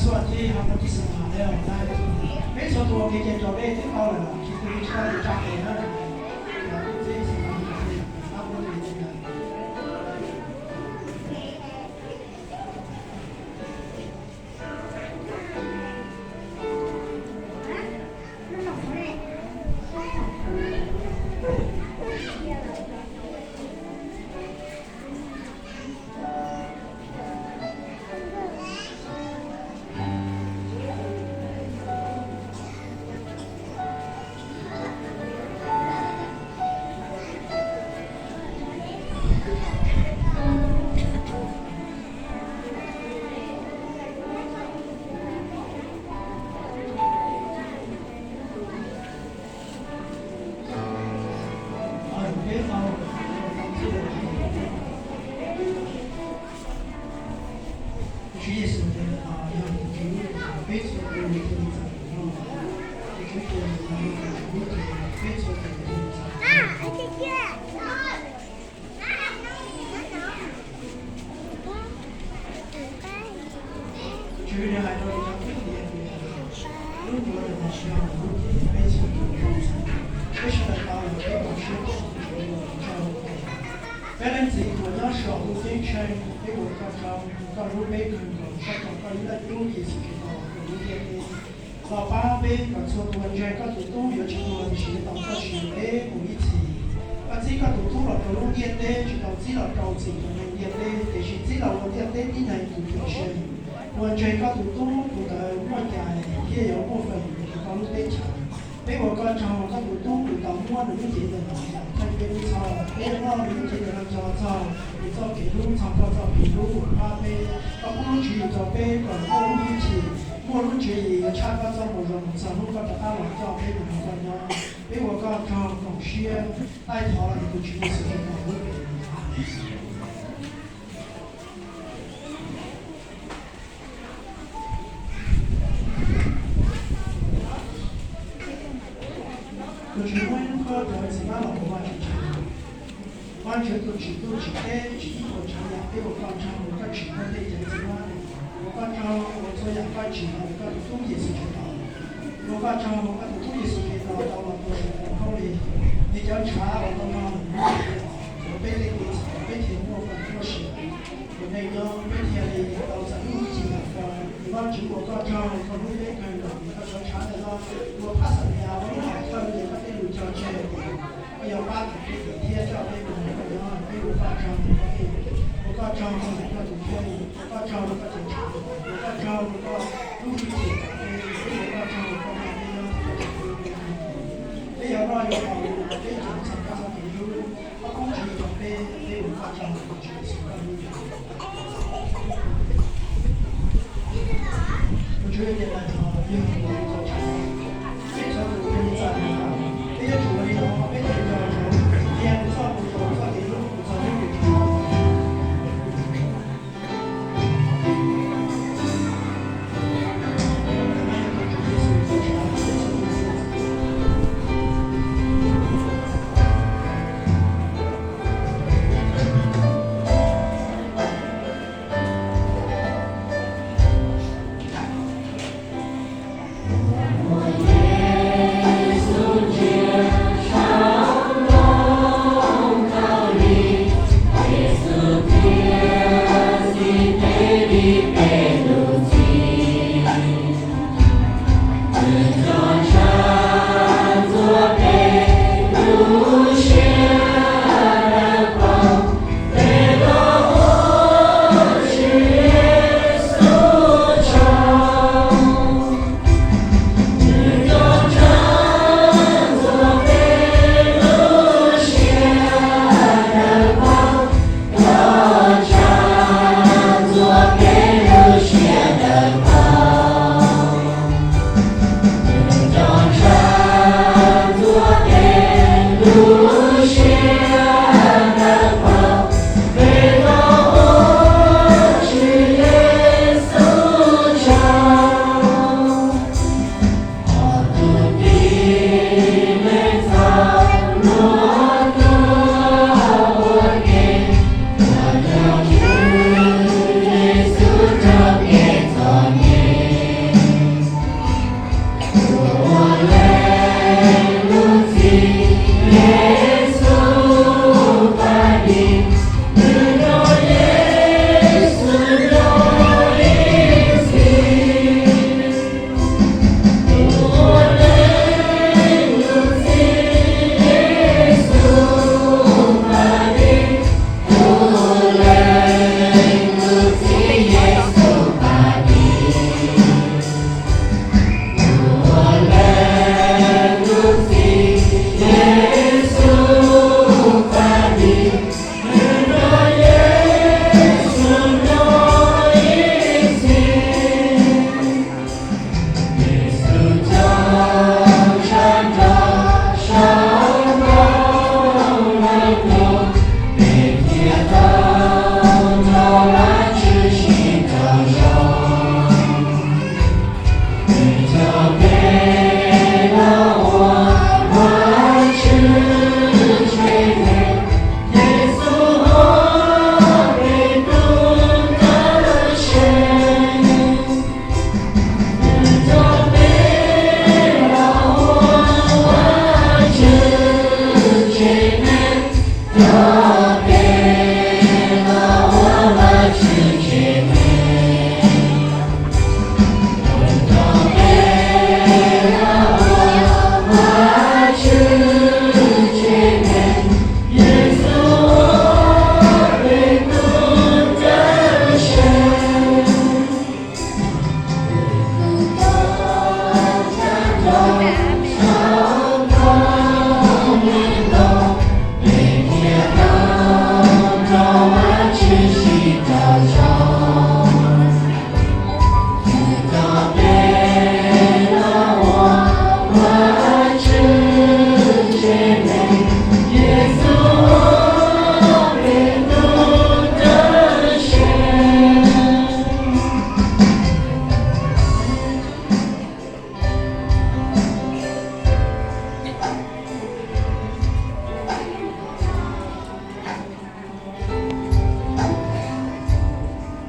Txhua txij ho muaj tib xwm mas le os na, peb txhua tus ua kev cai raus dej twb tau lawm, tsis tus li tsis tau li tsa tes na. Tswv Yexus tias yog tus Tswv, peb txhua tus thiaj li txais tus no. Tus Tswv tias yog tus Tswv, peb txhua tus thiaj li txais. Tus Tswv nws hais rau cov kwv tij tias lub ntuas ntawm no yog lub ntuas peb txhua tus tau, peb sawv daws tau los peb ua siab tuaj tus Tswv ua tsaug. Peb Leej Txiv uas nyob saum lub ceeb tsheej, peb ua koj tsaug, koj hlub peb kawg nkaus, koj tso koj ib leeg tub Yexus Khetos los rau lub ntiaj teb, los pab peb kom txhua tus uas ntseeg koj tus tub yuav tsis tuag tiam sis tau txoj sia peb mus ib txhis. Koj txib koj tus tub los rau lub ntiaj teb tsis tau txib los rau txim rau neeg ntiaj teb, tiam sis txib los ua ntiaj teb tib neeg tus cawm seej. Uas ntseeg koj tus tub tus ntawd muaj cai thiaj yuav muaj feem mus rau koj lub teb chaws. Peb ua koj tsaug, koj tus tub nws tau muab nws lub cev ntawm no los theej peb lub txhoj, peb yuav noj nws lub cev ntawm no cog txog nws txoj kev hlub, txog koj txoj kev hlub uas pab peb. Koj pub lub tswv yim rau peb kom muaj lub hwj chim, muaj lub tswv yim yuav tshaj koj txoj moo zoo mus txog hnub koj rov qab los coj peb mus nrog koj nyob. Peb ua koj tsaug, koom siab taij thov los ntawm tus Tswv Yexus Khetos lub npe. Tus Tswv muab ib lub koob rau txiv hmab los ua Vajtswv tsav. Vajtswv tus tsim ntuj tsim teb tsim ib puas tsav yam, peb ua koj tsaug uas koj tsim koj tej cov txiv hmab, ua koj tsaug uas txhua yam koj tsim los ntawm koj tus tub Yexus Khetos. Ua koj tsaug uas koj tus tub Yexus Khetos tau los ua tus koob hauj lwm, nws cov ntshav uas tau noj nws lub cev, peb tej kev txhaum peb thiaj muaj feem muaj sia. Tus neeg nyob peb thiaj li tau txais lub hwj chim ntawm koj. Tus Vajtswv ua koj tsaug, koj hlub peb kawg nkaus, koj cov ntshav ntawm no ua phab xam yas ua lub hom thawj li koj tej lus cog tseg, koj yuav pab kom peb thiab coj peb mus nrog koj nyob. Peb ua koj tsaug, ua koj tsaug rau koj tus kheej, ua koj tsaug rau koj cov ntshav, ua koj tsaug rau koj lub hwj chim rau peb, peb ua koj tsaug rau koj nrog peb nyob. Peb yuav noj yuav haus, peb ceev txog koj txoj kev hlub, koj pub tswv yim rau peb, peb ua koj tsaug rau Tswv Yexus koj lub npe. Tus Tswv tias